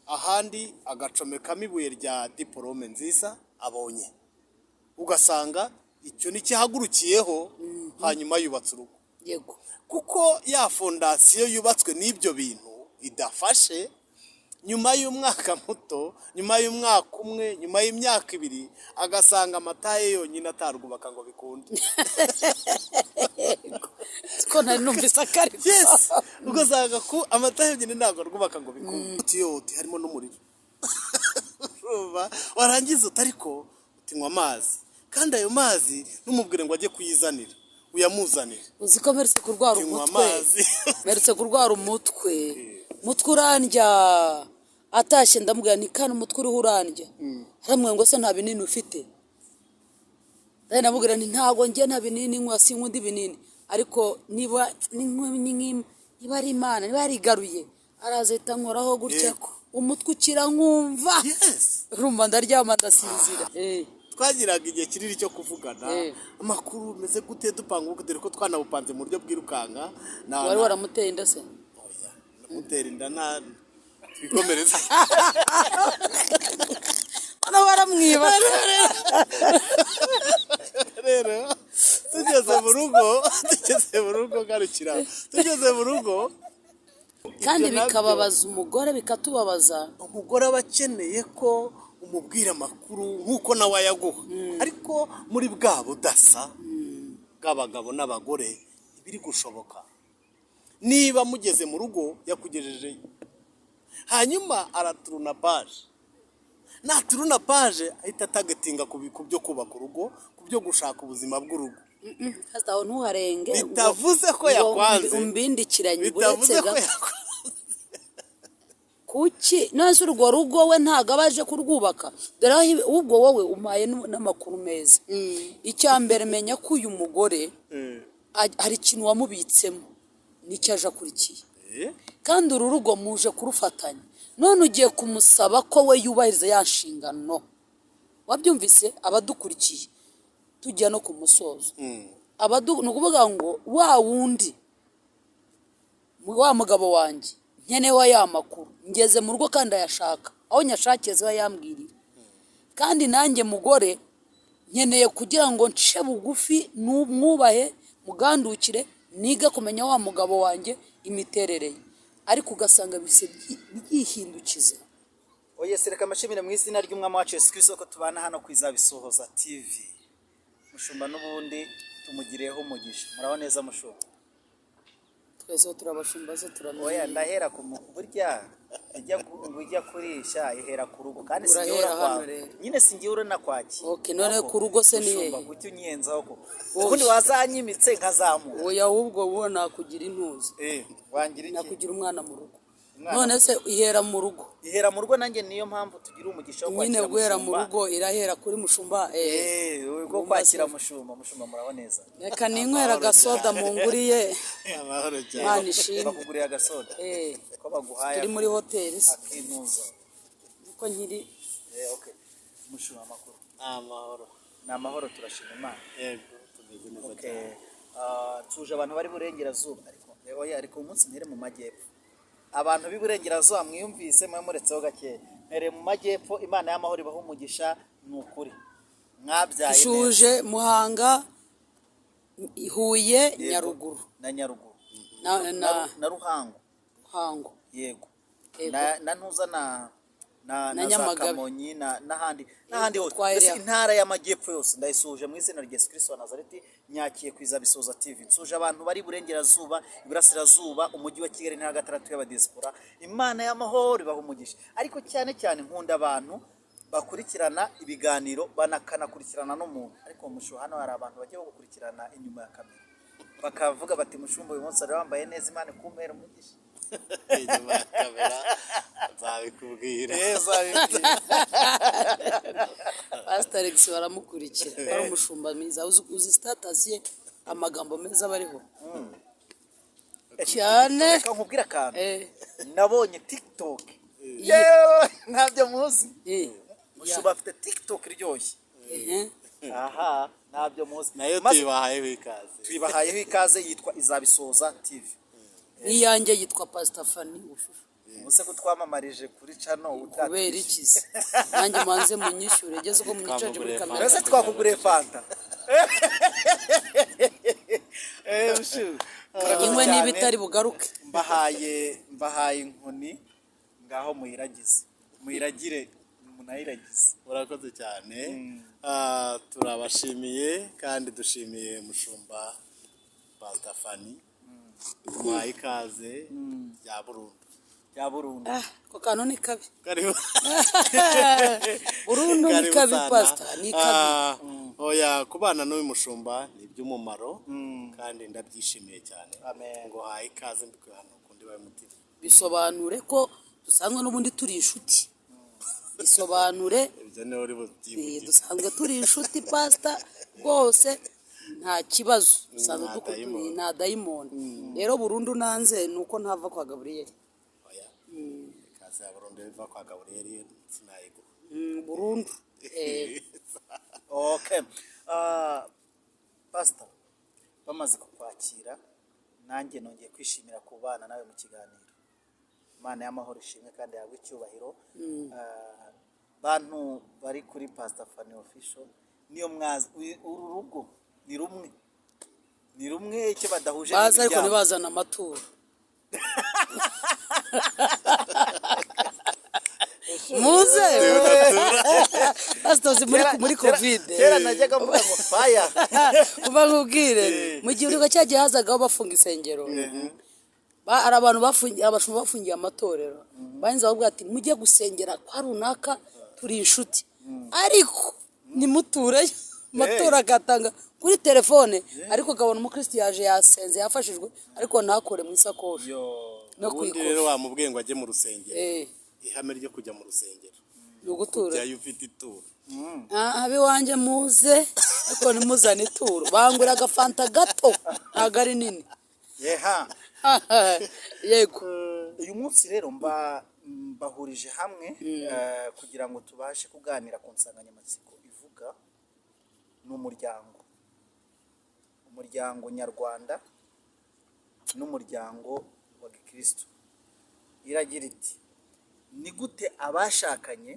Ahandi agacomekamo ibuye rya diporome nziza abonye, ugasanga icyo nicyo hanyuma yubatse urugo. Kuko ya fondasiyo yubatswe n'ibyo bintu idafashe, nyuma y'umwaka muto, nyuma y'umwaka umwe, nyuma y'imyaka 2, agasanga amataye yonyine atarwubaka ngo bikunde. Ko ntari numvise akariko. Yes, ugasanga ku amata yonyine ntabwo arwubaka ngo bikunde. Uti yo, uti harimo n'umuriro. Urumva, warangiza uti ariko utinywa amazi, kandi ayo mazi ntumubwire ngo ajye kuyizanira, uyamuzanire. Uzi ko mperutse kurwara Utinywa umutwe? amazi. Mperutse kurwara umutwe, umutwe urandya. Atashye ndamubwira nti: "Kandi umutwe uriho urandya." Aramubwira ngo: "Se nta binini ufite?" Ndari ndamubwira nti: "Ntabwo njye nta binini nywa, sinkunda ibinini, ariko niba ari Imana, niba yarigaruye." Araza ahita ankoraho gutya, umutwe ukira, nkumva urumva ndaryama ndasinzira. Twagiraga igihe kinini cyo kuvugana, amakuru meze gute, dupanga ubukwe, dore ko twanabupanze mu buryo bwirukanka Wari waramuteye inda se? Oya, ndamutera inda nta twikomereza. Hano baramwiba. Rero tugeze mu rugo, garukira, tugeze mu rugo, Kandi ibyo nabyo- bikababaza umugore, bikatubabaza. Umugore aba akeneye ko umubwira amakuru nk'uko nawe ayaguha, ariko muri bwa budasa bw'abagabo n'abagore ibiri gushoboka. Niba mugeze mu rugo yakugejejeyo, hanyuma araturuna page, naturuna page ahita atagetinga ku byo kubaka urugo, ku byo gushaka ubuzima bw'urugo. Hasi aho ntuharenge Bitavuze ko ngo yakwanze. umbindikiranye Bitavuze uretse ko gato. yakwanze. Kuki none se urwo rugo we ntabwo aba aje kurwubaka? Dore aho ahubwo wowe umpaye n'amakuru meza. Icya mbere, menya ko uyu mugore hari ikintu wamubitsemo, nicyo aje akurikiye. Kandi uru rugo muje kurufatanya, none ugiye kumusaba ko we yubahiriza ya nshingano. Wabyumvise? Abadukurikiye, tujya no ku musozo. Ni ukuvuga ngo wa wundi, wa mugabo wanjye nkenewe ya makuru, ngeze mu rugo kandi ayashaka, aho nyashakiye ziba yambwirira. Kandi nanjye mugore nkeneye kugira ngo nce bugufi, mwubahe, mugandukire, nige kumenya wa mugabo wanjye imiterere ye. Ariko ugasanga bise byihindukiza. Oye, reka amashimire mu izina ry'Umwami wacu Yesu Kristo ko tubana hano ku Izabisohoza TV. Mushumba n'ubundi tumugiriyeho umugisha. Muraho neza, mushumba? Twese turabashumba se? Oya. Turamenye. Ndahera ku burya ijya kurisha ihera ku rugo, kandi sinjye Urahera ura hano rero. Nyine sinjye uranakwakira. Okay, none ku rugo se ni Mushumba, hehe? kuki unyenzaho ko Oya. ubundi wazanyimitse nkazamuka? Oya, ahubwo wowe nakugira intuzi. Wangira iki? Nakugira umwana mu rugo. Umwana. None se ihera mu rugo? Ihera mu rugo, nanjye niyo mpamvu tugira umugisha wo Nyine kwakira guhera mu mushumba. rugo, irahera kuri mushumba. Wo Ngomba kwakira se- mushumba. Mushumba, muraho neza? Reka ninywera agasoda munguriye. Amahoro cyane. Imana ishimwe. Bakuguriye agasoda? Ko baguhaye Turi muri hoteli se? Akinuza. Uko nkiri. Okay, mushumba, amakuru? Amahoro. Ni amahoro, turashima Imana. Yego, tumeze neza cyane. Ah, tuje abantu bari burengerazuba, ariko oya, ariko uyu munsi mpere mu majyepfo. Abantu b'iburengerazuba mwiyumvise, mwe muretseho gakeya, mpereye mu majyepfo. Imana y'amahoro ibaha umugisha, ni ukuri mwabyaye neza. Dushuje Muhanga, Huye, Yego. Nyaruguru. Na Nyaruguru. Na na Ruhango. Ruhango. Yego. Yego. Na ntuza na Na na za Nyamagabe. Kamonyi na n'ahandi n'ahandi hose. Twahereye Mbese aho. intara y'amajyepfo yose ndayisuhuje mu izina rya Yesu Kristo wa Nazareti. Nyakiye ku Izabisoza TV. Nsuje abantu bari iburengerazuba, iburasirazuba, umujyi wa Kigali, intara gatandatu y'abadiaspora. Imana y'amahoro ibaha umugisha. Ariko cyane cyane nkunda abantu bakurikirana ibiganiro, banakanakurikirana n'umuntu. Ariko mushu, hano hari abantu bajya bagukurikirana inyuma ya kamera, bakavuga bati: "Mushumba uyu munsi ari wambaye neza, Imana ikumpera umugisha." Inyuma ya kamera nzabikubwira. Pastor Alex baramukurikira, ari umushumba mwiza. Uzi status ye, amagambo meza aba ariho cyane. Reka nkubwire akantu. Nabonye TikTok. Yewe, ntabyo muzi. Mushumba afite TikTok iryoshye. Aha ntabyo muzi. Nayo Maze tuyibahayeho ikaze. Tuyibahayeho ikaze, yitwa Izabisoza TV. N'iyanjye yitwa Pastor Fanny Official. Ubuse ko twamamarije kuri cano Kubera utatwishyuye? Ikizi nanjye manze munyishyure, ngeze ubwo munyicaje muri Twamuguriye kamera. Mbese twakuguriye fanta? Mushu, murakoze Inywe niba cyane. itari bugaruke. Mbahaye inkoni, ngaho muyiragize, muyiragire, munayiragize. Murakoze cyane. Turabashimiye kandi dushimiye mushumba Pastor Fanny, tumuhaye ikaze rya burundu. Bya burundu. Ah, ako kantu ni kabi. Karibu. Burundu ni Karibu kabi. sana. Pastor, ni kabi. Oya, kubana n'uyu mushumba ni iby'umumaro kandi ndabyishimiye cyane. Amen. Ngo haye ikaze mbikuye hano ku ndiba y'umutima. Bisobanure ko dusanzwe n'ubundi turi inshuti, bisobanure. Ibyo niwe uri bubyivugire. Dusanzwe turi inshuti, pastor, rwose nta kibazo, dusanzwe Nta dukundana. dayimoni. Nta dayimoni. Rero burundu nanze ni uko ntava kwa Gaburiyeli. Oya, ikaze ya burundu iva kwa Gaburiyeli sinayiguha. Burundu. Okay. Pastor, bamaze kukwakira, nanjye nongeye kwishimira kubana nawe mu kiganiro. Imana y'amahoro ishimwe kandi yahabwe icyubahiro. Bantu bari kuri Pastor Fanny Official, niyo mwazi uru rugo ni rumwe, ni rumwe, icyo badahuje ni Baza ariko imiryango. ntibazana amaturo. Muze, pastor, muri Kera Covid. Kera najyaga mvuga ngo faya. Uba nkubwire, mu gihe uribuka cya gihe hazagaho bafunga insengero, hari abantu bafungiye, abashumba bafungiye amatorero, bahinze bavuga ati: "Mujye gusengera kwa runaka, turi inshuti, ariko nimutureyo." Amaturo agatanga kuri telefone, ariko ukabona umukristo yaje, yasenze, yafashijwe, ariko ntakore mu isakoshi Yo. no Ubundi kwikoshi. rero wamubwiye ngo ajye mu rusengero. Ihame ryo kujya mu rusengero Ni ugutura. Kujyayo ufite ituro. Ah, ab'iwanjye muze, ariko ntimuzane ituro. Bangura agafanta gato, ntabwo ari nini. Yeha. Yego. Uyu munsi rero mbahurije hamwe kugira ngo tubashe kuganira ku nsanganyamatsiko ivuga ni umuryango nyarwanda n'umuryango wa gikristo. Iragira iti: "Ni gute abashakanye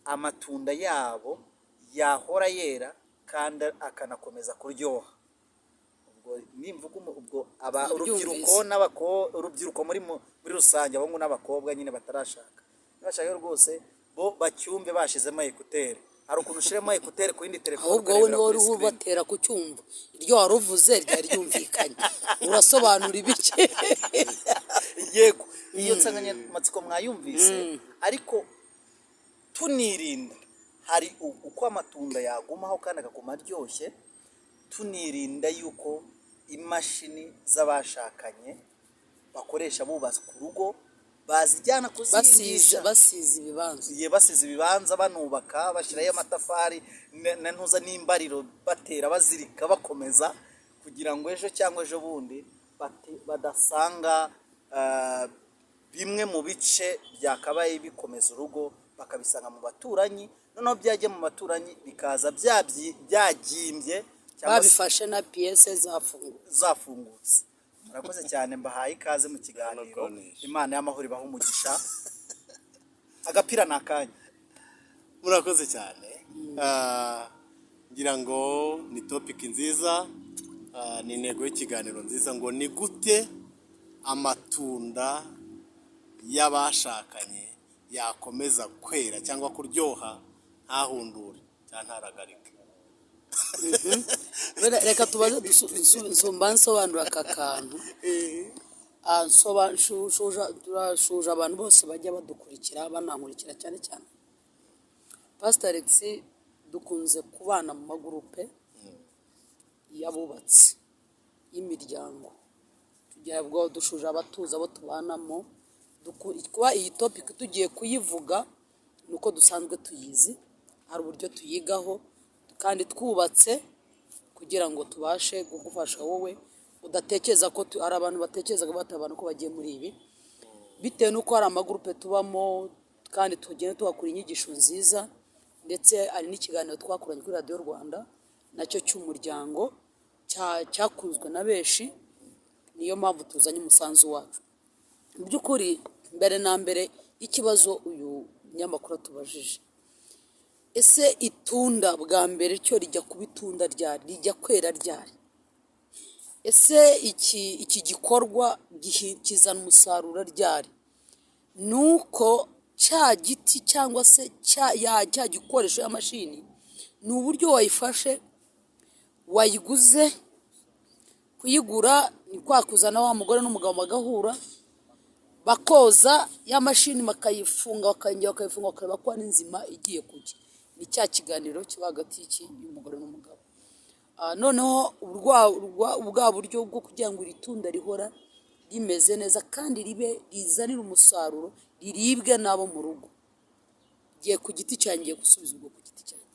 amatunda yabo yahora yera kandi akanakomeza kuryoha?" Ubwo nimvuga ubwo aba Nabyumvise. urubyiruko urubyiruko muri rusange, abahungu n'abakobwa nyine batarashaka, nibashaka rwose bo bacyumve bashizemo écouteurs. Hari ukuntu ushiramo écouteurs ku yindi telefone Ahubwo wowe ukarebera niwe kuri uriho screen. ubatera kucyumva. Iryo wari uvuze ryari ryumvikanye, urasobanura ibice. Yego, iyo nsanganyamatsiko mwayumvise, ariko tunirinda hari uko amatunda yagumaho kandi akaguma aryoshye, tunirinda yuko imashini z'abashakanye bakoresha bubaka urugo bazijyana Basize kuzihingisha. Basize ibibanza. Igihe basize ibibanza, banubaka, bashyirayo amatafari na ntuza n'imbariro, batera, bazirika, bakomeza kugira ngo ejo cyangwa ejo bundi badasanga bimwe mu bice byakabaye bikomeza urugo bakabisanga mu baturanyi, noneho byajya mu baturanyi bikaza byagimbye cyangwa se Babifashe na piyese zafunguwe. Zafungutse. Murakoze cyane, mbahaye ikaze mu kiganiro. Murakoze. Imana y'amahoro ibahe umugisha. Agapira ni akanya. Murakoze cyane. Ngira ngo ni topic nziza, ni intego y'ikiganiro nziza, ngo ni gute amatunda y'abashakanye yakomeza kwera cyangwa kuryoha, ntahundure cyangwa ntaragarike. Reka tubaze nsumba nsobanura aka kantu. Turashuja abantu bose bajya badukurikira, banankurikira cyane cyane Pastor Alex. Dukunze kubana mu magurupe y'abubatsi y'imiryango, tugira ubwo dushuje abatuza abo tubanamo. Kuba iyi topic tugiye kuyivuga ni uko dusanzwe tuyizi, hari uburyo tuyigaho kandi twubatse kugira ngo tubashe kugufasha wowe udatekereza ko hari abantu batekereza ko bata abantu ko bagiye muri ibi, bitewe n'uko hari amagurupe tubamo kandi tugenda tuhakura inyigisho nziza, ndetse hari n'ikiganiro twakoranye kuri Radiyo Rwanda nacyo cy'umuryango cyakunzwe na benshi. Niyo mpamvu tuzanye umusanzu wacu mu by'ukuri. Mbere na mbere ikibazo uyu munyamakuru atubajije: ese itunda bwa mbere cyo rijya kuba itunda ryari, rijya kwera ryari? Ese iki gikorwa kizana umusaruro ryari? Ni uko cya giti cyangwa se cya gikoresho ya mashini, ni uburyo wayifashe, wayiguze. Kuyigura ni kwa kuzana wa mugore n'umugabo bagahura, bakoza ya mashini, bakayifunga, bakongera bakayifunga, bakareba ko ari nzima igiye kujya. Ni cya kiganiro kiba hagati y'umugore n'umugabo. Noneho bwa buryo bwo kugira ngo iri tunda rihora rimeze neza kandi ribe rizanire umusaruro, riribwe n'abo mu rugo. Ngiye ku giti cyanjye, ngiye gusubiza ubwo ku giti cyanjye.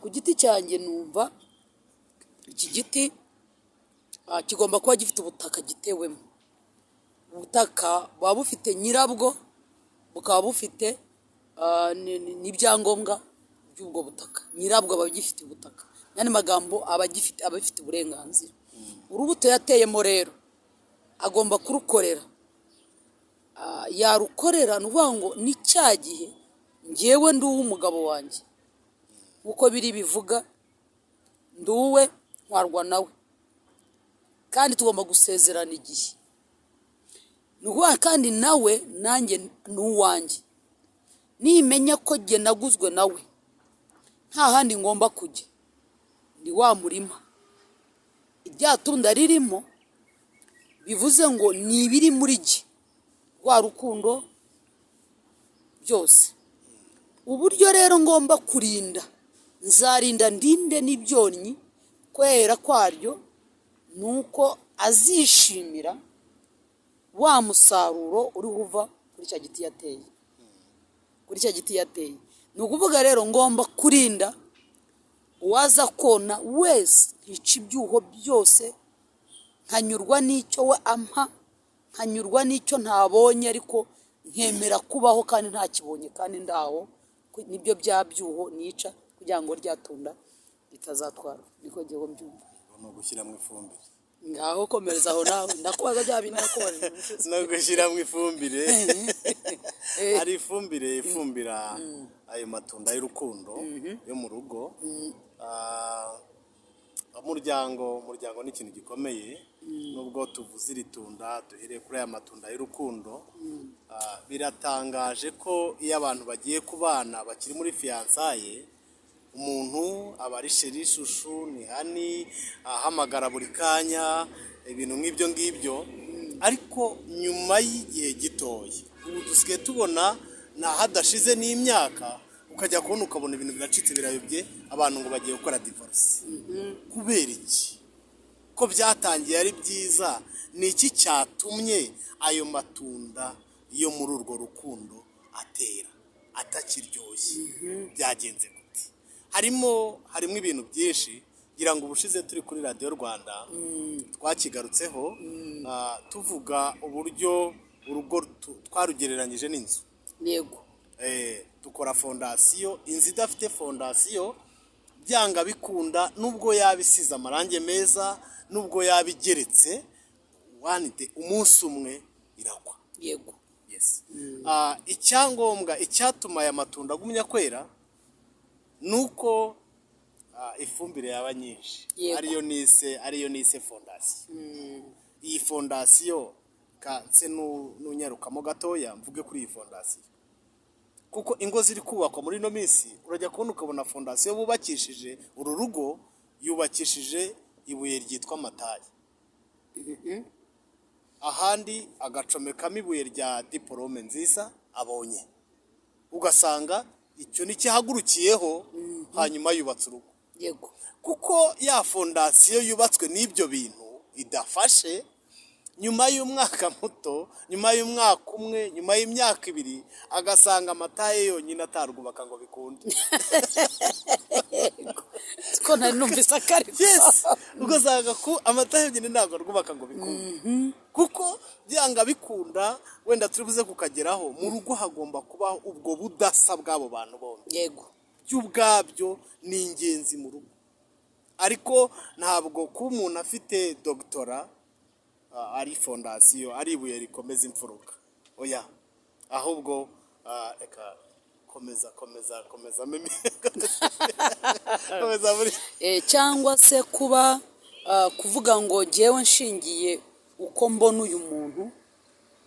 Ku giti cyanjye numva iki giti kigomba kuba gifite ubutaka gitewemo. Ubutaka buba bufite nyirabwo, bukaba bufite n'ibyangombwa by'ubwo butaka. Nyirabwo aba agifite ubutaka, n'andi magambo aba agifite, aba afite uburenganzira. Urubuto yateyemo rero agomba kurukorera. Yarukorera, ni ukuvuga ngo ni cya gihe ngewe ndi uw'umugabo wanjye, nk'uko biri bivuga, ndi uwe, ntwarwa nawe, kandi tugomba gusezerana igihe. Ni ukuvuga kandi nawe nanjye ni uwanjye. Nimenya ko jye naguzwe nawe, nta handi ngomba kujya, ni wa murima irya tunda ririmo, bivuze ngo ni ibiri muri jye, rwa rukundo byose. Uburyo rero ngomba kurinda, nzarinda ndinde n'ibyonnyi kwera kwaryo, ni uko azishimira wa musaruro uri uva kuri cya giti yateye, kuri cya giti yateye. Ni ukuvuga rero ngomba kurinda uwaza kona wese, nkica ibyuho byose, nkanyurwa n'icyo we ampa, nkanyurwa n'icyo ntabonye, ariko nkemera kubaho kandi ntakibonye, kandi ndaho. Nibyo bya byuho nica kugira ngo rya tunda ritazatwarwa. Niko ngewe mbyumva. Ni ugushyiramo ifumbire. Ngaho komereza aho nawe, ndakubaza bya bintu nakubajije ubushize. No gushyiramo ifumbire. Hari ifumbire ifumbira ayo matunda y'urukundo yo mu rugo. Umuryango ni ikintu gikomeye. Nubwo tuvuze iri tunda, duhereye kuri aya matunda y'urukundo, biratangaje ko iyo abantu bagiye kubana bakiri muri fiançailles, umuntu aba ari chéri, chouchou, ni honey, ahamagara buri kanya, ibintu nk'ibyo ngibyo. Ariko nyuma y'igihe gitoya, ubu dusigaye tubona nta hadashize n'imyaka, ukajya kubona ukabona ibintu biracitse, birayobye, abantu ngo bagiye gukora divorce. Kubera iki? Ko byatangiye ari byiza, ni iki cyatumye ayo matunda yo muri urwo rukundo atera atakiryoshye? Byagenze gute? Harimo ibintu byinshi. Ngira ngo ubushize turi kuri Radiyo Rwanda twakigarutseho, tuvuga uburyo urugo twarugereranyije n'inzu. Dukora fondasiyo. Inzu idafite fondasiyo, byanga bikunda, nubwo yaba isize amarangi meza, nubwo yaba igeretse, one day, umunsi umwe iragwa. Yes. Icyangombwa icyatuma aya matunda agumya kwera ni uko ifumbire yaba nyinshi, ariyo nise fondasiyo. Iyi fondasiyo, kanse nunyarukamo gatoya mvuge kuri iyi fondasiyo, kuko ingo ziri kubakwa muri ino minsi, urajya kubona ukabona fondasiyo bubakishije uru rugo yubakishije ibuye ryitwa mataille, ahandi agacomekamo ibuye rya diporome nziza abonye, ugasanga icyo nicyo hanyuma yubatse urugo. Kuko ya fondasiyo yubatswe n'ibyo bintu idafashe, nyuma y'umwaka muto, nyuma y'umwaka umwe, nyuma y'imyaka 2, agasanga amataille yonyine atarwubaka ngo bikunde. Ko nari numvise akariko. Yes, ugasanga ku amataille yonyine ntabwo arwubaka ngo bikunde, kuko byanga bikunda, wenda turi buze kukageraho, mu rugo hagomba kubaho ubwo budasa bw'abo bantu bombi. By'ubwabyo ni ingenzi mu rugo. Ariko ntabwo kuba umuntu afite doctorat ari fondasiyo, ari ibuye rikomeza imfuruka, oya. Ahubwo reka komeza, komeza, komeza, mimi, komeza muri. Cyangwa se kuba kuvuga ngo ngewe nshingiye uko mbona uyu muntu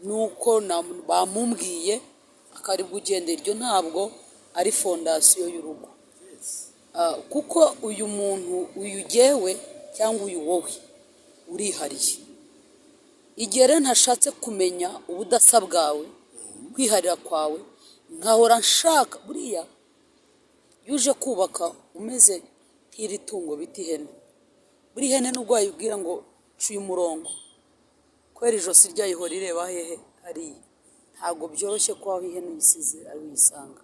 nuko bamumbwiye akaribwo ugenda, iryo ntabwo ari fondation y'urugo. Kuko uyu muntu, uyu jyewe cyangwa uyu wowe, urihariye. Igihe rero ntashatse kumenya ubudasa bwawe, kwiharira kwawe, nkahora nshaka, buriya iyo uje kubaka umeze nk'iri tungo bita ihene, buri hene nubwo wayibwira ngo cuye umurongo, kubera ijosi ryayo ihora ireba hehe? Hariya. Ntabwo byoroshye ko aho ihene uyisize ari uyisanga.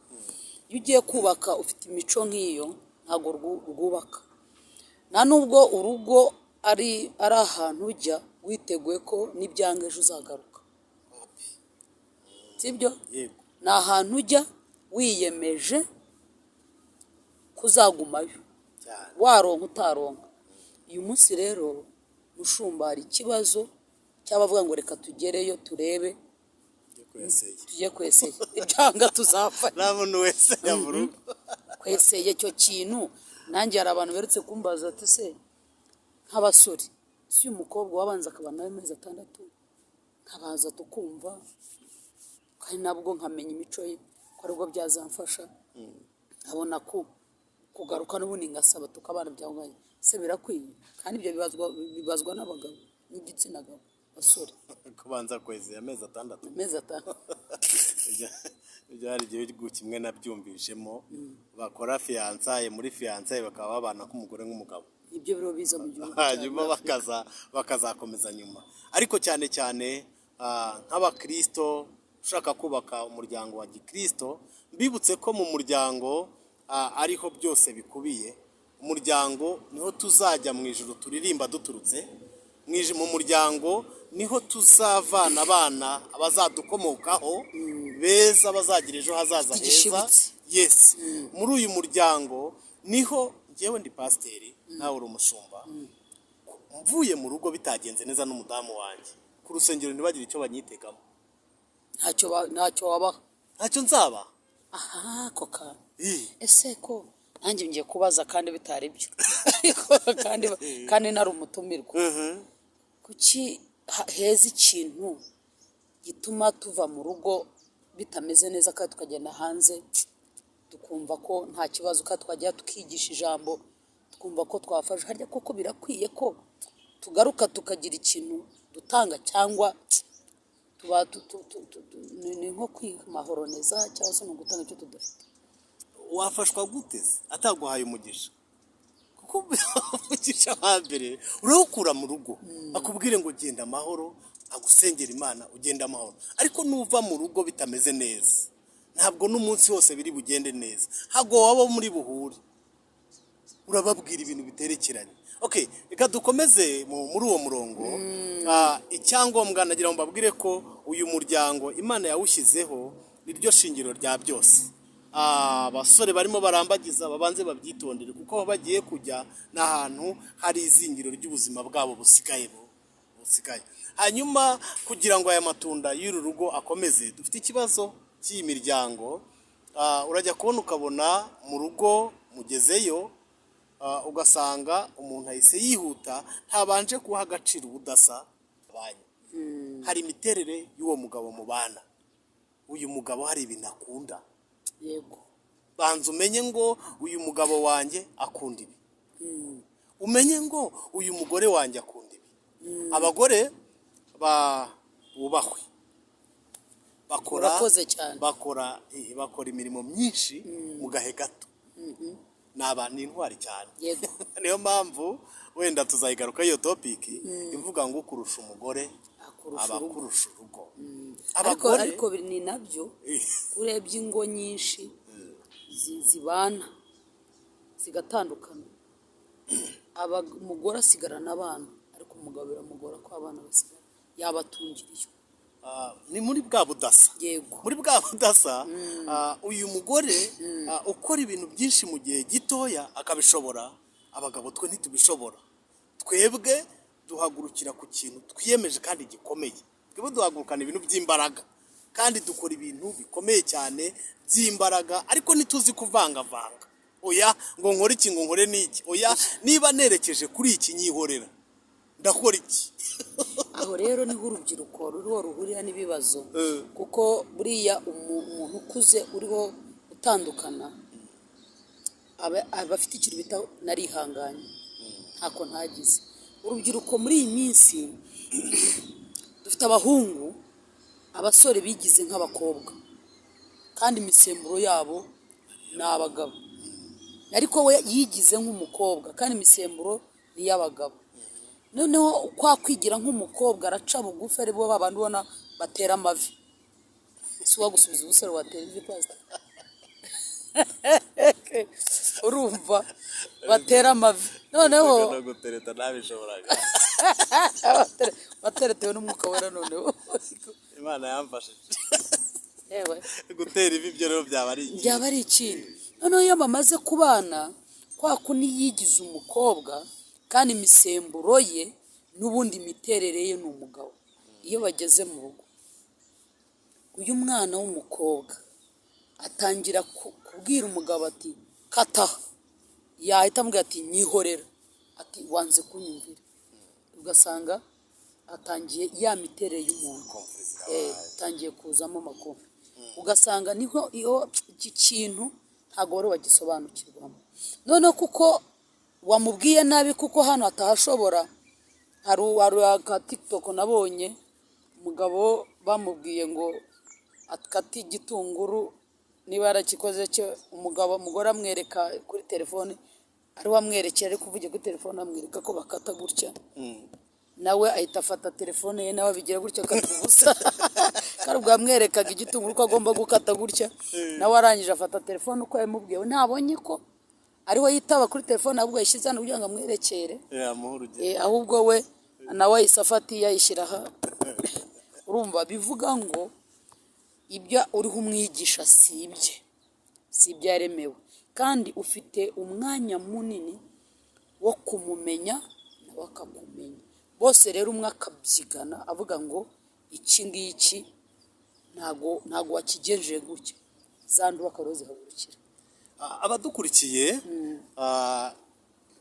Iyo ugiye kubaka ufite imico nk'iyo, ntabwo rwubaka. Nta nubwo urugo ari ahantu ujya witeguye ko n'ibyanga ejo uzagaruka, sibyo? Yego. Ni ahantu ujya wiyemeje kuzagumayo Cyane. waronka utaronka. Uyu munsi rero, mushumba, hari ikibazo cy'abavuga ngo reka tugereyo turebe. Tujye kweseye. Tujye kweseye, ibyanga tuzapfa. Nta muntu wese mu rugo. Kweseye icyo kintu, nanjye hari abantu beretse kumbaza ati: "Se nk'abasore, si uyu mukobwa wabanza akaba nawe amezi 6, nkabaza tukumva, kandi nabwo nkamenya imico ye, ko aribwo byazamfasha nkabona ko kugaruka n'ubundi ngasaba tukabana byanganye, se birakwiye?" Kandi ibyo bibazwa n'abagabo n'igitsina gabo, basore. Kubanza kweseye amezi 6? Amezi 6. Ibyo hari igihugu kimwe nabyumvishemo, bakora fiançailles, muri fiançailles bakaba babana nk'umugore nk'umugabo. Nibyo biro biza mu gihugu Hanyuma cyacu. Bakazakomeza nyuma. Ariko cyane cyane nk'abakirisito ushaka kubaka umuryango wa gikirisito, mbibutse ko mu muryango ariho byose bikubiye. Umuryango niho tuzajya mu ijuru turirimba duturutse mu muryango, niho tuzavana abana abazadukomokaho beza, bazagira ejo hazaza heza. Igishibutse. Yes, muri uyu muryango niho. Njyewe ndi pasiteri, nawe uri umushumba. Mvuye mu rugo bitagenze neza n'umudamu wanjye, ku rusengero ntibagire icyo banyitegamo. Ntacyo wabaha. Ntacyo nzaba. Aha ako kantu. Ih, Ese ko nanjye ngiye kubaza kandi bitari byo, ariko kandi nari umutumirwa, kuki heza ikintu gituma tuva mu rugo bitameze neza kandi tukagenda hanze tukumva ko nta kibazo, kandi twajya tukigisha ijambo twumva ko twafashe? Harya koko birakwiye ko tugaruka tukagira ikintu dutanga, cyangwa tuba ni nko kwimahoroneza, cyangwa se ni ugutanga icyo tudafite? Wafashwa gute se ataguhaye umugisha? Kuko umugisha wa mbere urawukura mu rugo, akubwire ngo genda amahoro, agusengera Imana, ugenda amahoro. Ariko nuva mu rugo bitameze neza, ntabwo n'umunsi wose biri bugende neza. Ntabwo waba muri buhure urababwira ibintu biterekeranye. Okay, reka dukomeze muri uwo murongo. Icyangombwa nagira ngo mbabwire ko uyu muryango Imana yawushyizeho, niryo shingiro rya byose. Abasore barimo barambagiza babanze babyitondere, kuko aho bagiye kujya ni ahantu hari izingiro ry'ubuzima bwabo busigaye. Hanyuma kugira ngo aya matunda y'uru rugo akomeze, dufite ikibazo cy'iyi miryango. Urajya kubona ukabona mu rugo mugezeyo, ugasanga umuntu ahise yihuta, ntabanje guha agaciro ubudasa banyu. Hari imiterere y'uwo mugabo mubana. Uyu mugabo hari ibintu akunda. Banza umenye ngo uyu mugabo wanjye akunda ibi, umenye ngo uyu mugore wanjye akunda ibi. Abagore bubahwe, bakora Urakoze cyane. bakora imirimo myinshi mu gahe gato. Ni abantu intwari cyane. Niyo mpamvu wenda tuzayigaruka iyo topic ivuga ngo kurusha umugore Akurusha aba urugo. akurusha urugo. Ariko Abagore ariko ni nabyo, urebye ingo nyinshi zibana zigatandukana, umugore asigarana abana, ariko umugabo biramugora ko abana basigara yabatungiriye. Ni muri bwa budasa. Muri bwa budasa, uyu mugore ukora ibintu byinshi mu gihe gitoya akabishobora, abagabo twe ntitubishobora. Twebwe duhagurukira ku kintu twiyemeje kandi gikomeye. Twebwe duhagurukana ibintu by'imbaraga. Kandi dukora ibintu bikomeye cyane by'imbaraga, ariko ntituzi kuvangavanga. Oya, ngo nkore iki, ngo nkore n'iki. Oya, niba nerekeje kuri iki, nyihorera, ndakora iki? Aho rero niho urubyiruko ruriho ruhurira n'ibibazo, kuko buriya umuntu ukuze uriho utandukana aba afite ikintu bita "narihanganye, ntako ntagize". Urubyiruko muri iyi minsi dufite abahungu, abasore bigize nk'abakobwa, kandi imisemburo yabo ni abagabo, ariko we yigize nk'umukobwa kandi imisemburo ni iy'abagabo. Noneho kwa kwigira nk'umukobwa, araca bugufi, ari bo babandi ubona batera amavi. Si uwagusubiza ubusore watera ivi, pasita? Urumva batera amavi, noneho No gutereta ntabishoboraga. Bateretewe n'Umwuka Wera noneho. Imana yamfashije. Yewe. Gutera ivi byo rero byaba ari iki? Byaba ari ikindi. Noneho iyo bamaze kubana, kwa kundi yigize umukobwa kandi imisemburo ye n'ubundi imiterere ye ni umugabo, iyo bageze mu rugo, uyu mwana w'umukobwa atangira kubwira umugabo ati "Kata". Yahita amubwira ati "Nyihorera", ati "Wanze kunyumvira". Ugasanga atangiye ya miterere y'umuntu, atangiye kuzamo amakofi, ugasanga niho iyo iki kintu ntabwo wari wagisobanukirwamo. Noneho kuko wamubwiye nabi, kuko hano atahashobora. Hari aka TikTok nabonye, umugabo bamubwiye ngo akate igitunguru, niba yarakikoze cyo umugabo, umugore amwereka kuri telefone, ari we amwerekera, ari kuvugira kuri telefone amwereka ko bakata gutya, nawe ahita afata telefone ye, nawe abigira gutya, akata ubusa. Kandi ubwo yamwerekaga igitunguru ko agomba gukata gutya, nawe arangije afata telefone uko yamubwiye. Ntabonye ko ariwe yitaba kuri telefone, ahubwo yashyize hano kugira ngo amwerekere. Yamuha urugero. Ahubwo we nawe ahise afata iyo ayishyira aha. Urumva, bivuga ngo ibyo uriho umwigisha si ibye, si ibyo yaremewe, kandi ufite umwanya munini wo kumumenya, nawe akakumenya. Bose rero umwe akabyigana avuga ngo iki ngiki ntago wakigenjeje gutya, za nduba akaba zihagurukira. Abadukurikiye,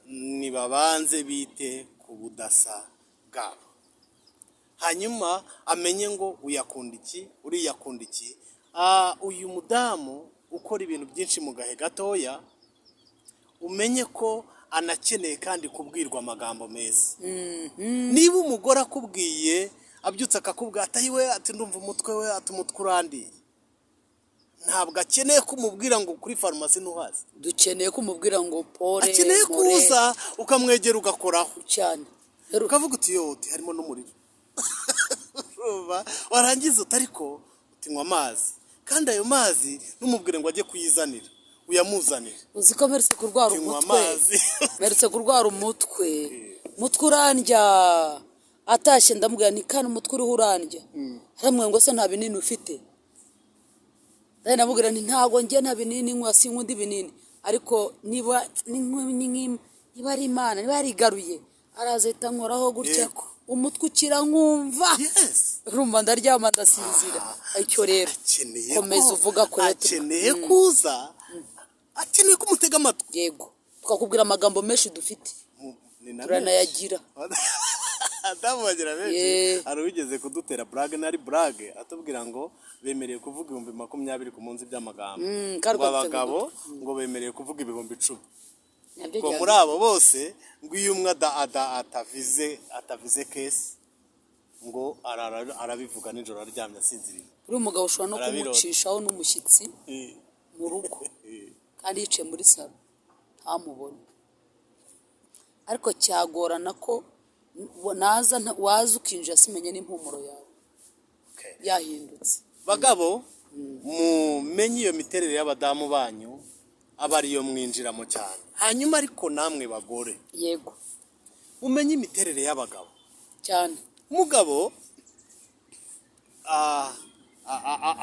nibabanze bite ku budasa bwabo, hanyuma amenye ngo uyakunda iki, uriya akunda iki. Uyu mudamu ukora ibintu byinshi mu gahe gatoya, umenye ko anakeneye kandi kubwirwa amagambo meza. Niba umugore akubwiye, abyutse akakubwira ati "Ayiwe", ati "Ndumva umutwe we", ati "Umutwe urandiye", ntabwo akeneye kumubwira ngo kuri farumasi ntuhazi. Dukeneye kumubwira ngo pore. Akeneye more. Kuza ukamwegera, ugakoraho. Cyane. Ukavuga uti "Yo", uti "Harimo n'umuriro". Urumva, warangiza uti ariko utinywa amazi, kandi ayo mazi ntumubwire ngo ajye kuyizanira, uyamuzanire. Uzi ko mperutse kurwara Tunywa umutwe? amazi. Mperutse kurwara umutwe, umutwe urandya. Atashye ndamubwira ni kandi umutwe uriho urandya. Aramubwira ngo "Se nta binini ufite?" Ndari ndamubwira nti "Ntabwo njye nta binini nywa, sinkunda ibinini, ariko niba ari Imana, niba yarigaruye, araza ahita ankoraho gutya, umutwe ukira, nkumva urumva ndaryama ndasinzira." Icyo rero Akeneye komeza uvuga ko rero akeneye kuza, akeneye ko umutega amatwi. Yego, tukakubwira amagambo menshi dufite. Ni na Turanayagira. Adamu bagira benshi. Hari uwigeze kudutera burage, nari burage, atubwira ngo bemerewe kuvuga 20,000 ku munsi by'amagambo, Kandi ngo ugatega abagabo ngo bemerewe kuvuga 10,000. Nabyo Ngo byaba- muri abo bose, ngo iyo umwe atavize kesi, ngo arara arabivuga nijoro aryamye asinziriye. Uriya mugabo ushobora no Arabirota. kumucishaho n'umushyitsi mu rugo kandi yicaye muri salo ntamubone, ariko cyagorana ko naza waza ukinjira simenye n'impumuro yawe yahindutse. Bagabo, mumenye iyo miterere y'abadamu banyu, aba ariyo mwinjiramo cyane. Hanyuma ariko namwe bagore, mumenye imiterere y'abagabo. Cyane. Umugabo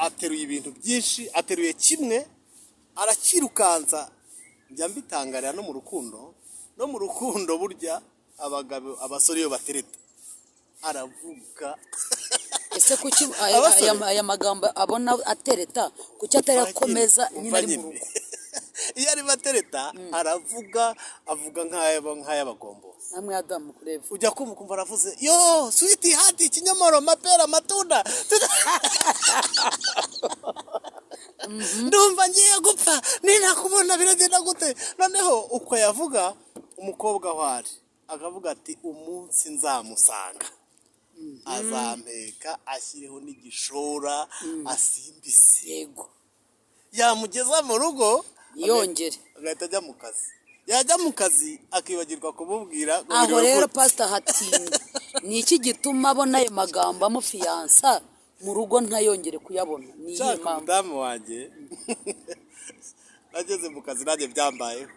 ateruye ibintu byinshi, ateruye kimwe arakirukansa. Njya mbitangarira no mu rukundo, no mu rukundo burya abagabo, abasore iyo batereta aravuga. Ese kuki Abasore. aya magambo abona atereta, kuki atarakomeza nyine ari mu rugo? Iyo arimo atereta aravuga, avuga nk'ay'abagombozi. Namwe Adamu kureba. Ujya kumva ukumva aravuze: "Yo sweetheart, ikinyomoro, amapera, amatunda, ndumva ngiye gupfa ninakubona, biragenda gute?" Noneho uko yavuga, umukobwa aho ari akavuga ati: "Umunsi nzamusanga azampeka, ashyireho n'igishora, asimbise." Yamugeza mu rugo Yongere. agahita ajya mu kazi, yajya mu kazi akibagirwa kumubwira ngo Aho biriwe rero gute. pasita, hatinda ni iki gituma abona ayo magambo amufiyansa mu rugo ntayongere kuyabona? Ni iyihe Nshaka mpamvu? umudamu wanjye, nageze mu kazi, nanjye byambayeho,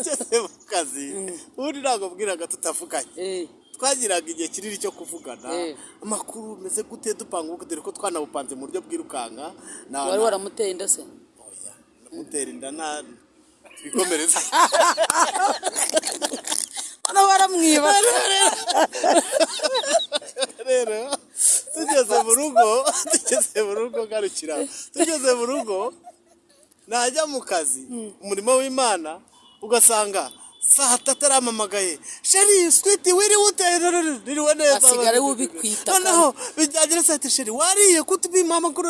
ngeze mu kazi, ubundi ntabwo mbwiraga tutavuganye. Twagiraga igihe kinini cyo kuvugana. Amakuru meze gute, dupanga ubukwe, dore ko twanabupanze mu buryo bwirukanka Wari waramuteye inda se? Oya, ndamutera inda nta twikomereza. Hano baramwiba. Rero tugeze mu rugo, ngarukira, tugeze mu rugo, najya mu kazi, umurimo w'Imana, ugasanga saa 3 arampamagaye: "Chéri, sweetie, wiriwe ute?" "Niriwe neza." Asigara we ubikwita. Noneho bijyagera saa 3: "Chéri, wariye kutubima amakuru?"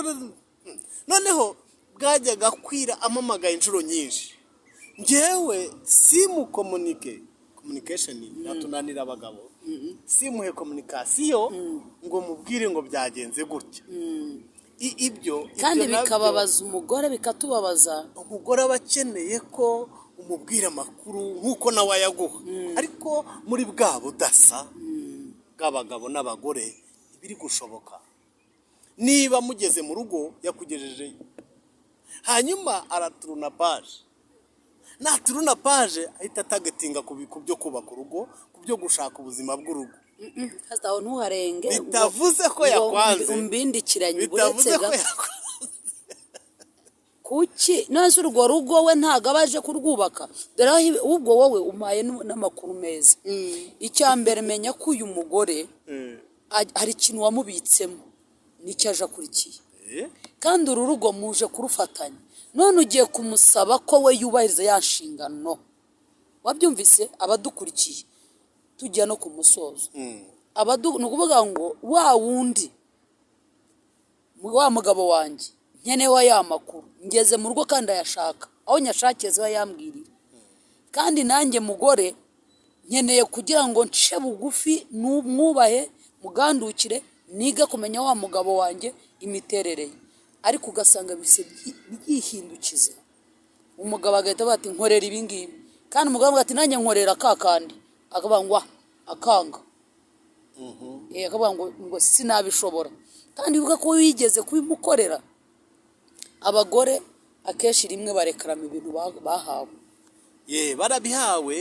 Noneho bwajyaga kwira amamagaye inshuro nyinshi, njyewe simukomunike. Communication iratunanira abagabo. Simuhe communication ngo mubwire ngo byagenze gutya. Ibyo Kandi ibyo nabyo- bikababaza umugore, bikatubabaza. Umugore aba akeneye ko umubwira amakuru nk'uko nawe ayaguha, ariko muri bwa budasa bw'abagabo n'abagore ntibiri gushoboka. Niba mugeze mu rugo yakugejejeyo, hanyuma araturuna page, naturuna page ahita atagetinga ku byo kubaka urugo, ku byo gushaka ubuzima bw'urugo. Hasi aho ntuharenge Bitavuze ko ngo yakwanze. umbindikiranye Bitavuze uretse ko gato. yakwanze. Kuki none urwo rugo we ntabwo aba aje kurwubaka? Dore aho ubwo wowe umpaye n'amakuru meza. Icya mbere, menya ko uyu mugore hari ikintu wamubitsemo, nicyo aje akurikiye. Kandi uru rugo muje kurufatanya, none ugiye kumusaba ko we yubahiriza ya nshingano. Wabyumvise? Abadukurikiye, tujya no ku musozo. Ni ukuvuga ngo wa wundi, wa mugabo wanjye nkenewe ya makuru, ngeze mu rugo kandi ayashaka, aho nyashakiye ziba yambwirira. Kandi nanjye mugore nkeneye kugira ngo nce bugufi, mwubahe, mugandukire, nige kumenya wa mugabo wanjye imiterere ye. Ariko ugasanga bise byihindukiza, umugabo agahita avuga ati: "Nkorera ibi ngibi", kandi umugabo avuga ati: "Nanjye nkorera ka kandi", akavuga ngo: "Ah", akanga. Akavuga ngo sinabishobora, kandi wibuke ko wigeze kubimukorera. Abagore akenshi rimwe barekarama ibintu bahawe. Ye, barabihawe,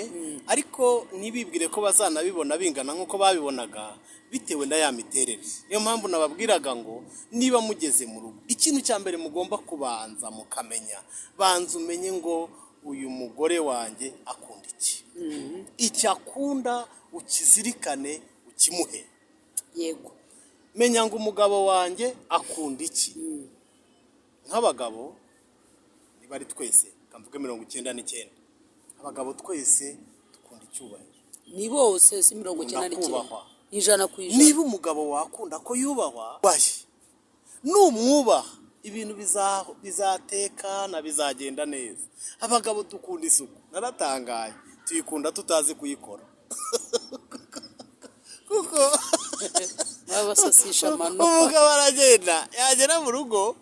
ariko ntibibwire ko bazanabibona bingana nk'uko babibonaga, bitewe na ya miterere. Niyo mpamvu nababwiraga ngo niba mugeze mu rugo, ikintu cya mbere mugomba kubanza mukamenya, banza umenye ngo uyu mugore wanjye akunda iki. Icyo akunda ukizirikane, ukimuhe. Menya ngo umugabo wanjye akunda iki. Nk'abagabo, niba ari twese, kamvuge 99, abagabo twese dukunda icyubahiro. Ni bose, si 99. Kubahwa. Ni 100%. Niba umugabo wakunda ko yubahwa, bahe numwubaha, ibintu bizatekana, bizagenda neza. Abagabo dukunda isuku, naratangaye, tuyikunda tutazi kuyikora, kuko Baba basasisha amano. Umugabo aragenda, yagera mu rugo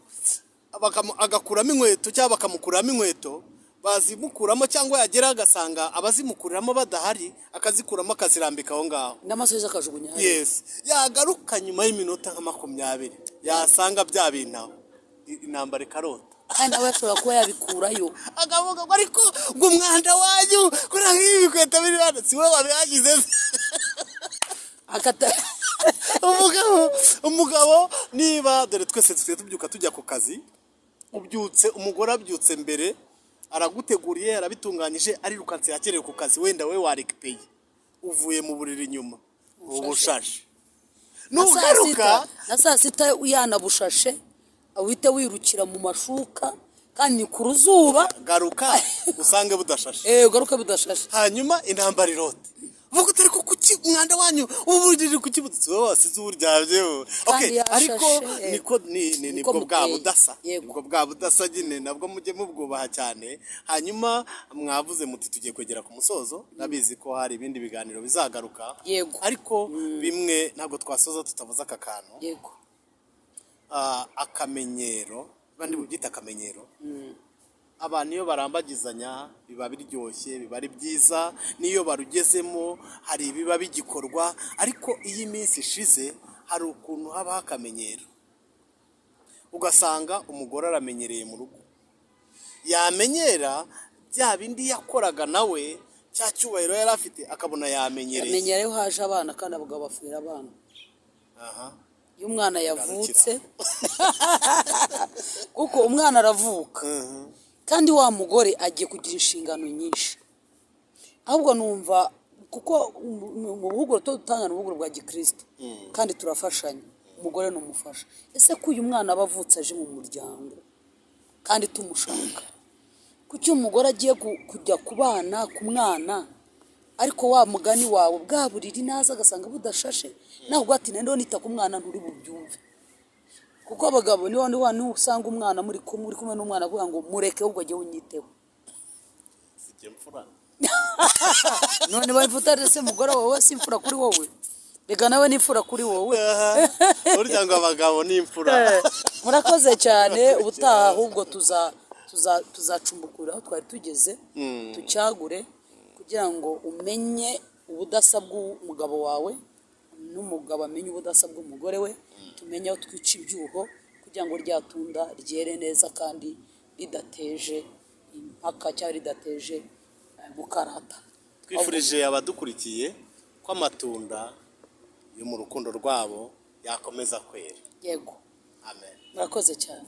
agakuramo inkweto cyangwa bakamukuramo inkweto, bazimukuramo, cyangwa yagera agasanga abazimukuriramo badahari, akazikuramo akazirambika aho ngaho. N'amasogisi akajugunya hariya. Yes, yagaruka nyuma y'iminota nka 20, yasanga bya bintu aho, intambara ikarota. Kandi nawe ashobora kuba yabikurayo. Akavuga ngo: "Ariko ngo umwanda wanyu kuriya, nk'ibi bikweto biri hano, si wowe wabihashyize se?" Akata. Umugabo niba, dore twese tusigaye tubyuka tujya ku kazi, ubyutse, umugore abyutse mbere, araguteguriye, arabitunganyije, arirukanse, yakerewe ku kazi, wenda we warekipeye, uvuye mu buriri inyuma ubushashe. Na saa Nugaruka sita, na saa sita yanabushashe, uhite wirukira mu mashuka kandi ni ku ruzuba. Garuka usange budashashe. Ugaruke budashashe. Hanyuma intambara irote, uvuga uti: "Ariko kuki umwanda wanyu ubu uri kuki budutse, wowe wasize uwuryamyeho?" Kandi Okay, ariko yashashe, niko ni niko nibwo bwa muteye. budasa. Yego. Nibwo bwa budasa nyine, nabwo mujye mubwubaha cyane. Hanyuma mwavuze muti tugiye kwegera ku musozo, ndabizi ko hari ibindi biganiro bizagaruka. Yego. Ariko bimwe ntabwo twasoza tutavuze aka kantu. Yego. Akamenyero, bandi bubyita akamenyero. Abantu iyo barambagizanya biba biryoshye, biba ari byiza, n'iyo barugezemo hari ibiba bigikorwa, ariko iyo iminsi ishize hari ukuntu habaho akamenyero, ugasanga umugore aramenyereye mu rugo, yamenyera bya bindi yakoraga nawe, cya cyubahiro yari afite, akabona yamenyereye. Amenyera iyo haje abana, kandi abagabo bapfira abana. Iyo umwana yavutse, kuko umwana aravuka, kandi wa mugore agiye kugira inshingano nyinshi. Ahubwo numva kuko mu buhuguro dutanga ni ubuhuguro bwa gikristo kandi turafashanya, umugore ni umufasha. Ese ko uyu mwana aba avutse aje mu muryango kandi tumushaka, kuki umugore agiye kujya ku bana, ku mwana, ariko wa mugani wawe bwa buriri naza agasanga budashashe, nawe ubwo ati nendo nita ku mwana, nturi bubyumve, kuko abagabo niba niba usanga umwana muri kumwe, uri kumwe n'umwana, avuga ngo mureke, ahubwo jye unyiteho. Si mfura. None imfura se mugore wawe si imfura kuri wowe? Reka nawe ni imfura kuri wowe. Burya ngo abagabo ni imfura. Murakoze cyane. Ubutaha ahubwo tuzacumbukura aho twari tugeze, tucyagure kugira ngo umenye ubudasa bw'umugabo wawe, n'umugabo amenye ubudasa bw'umugore we, tumenye aho twica ibyuho kugira ngo rya tunda ryere neza kandi ridateje impaka cyangwa ridateje gukarata. Twifurije abadukurikiye ko amatunda yo mu rukundo rwabo yakomeza kwera. Yego. Amen. Murakoze cyane.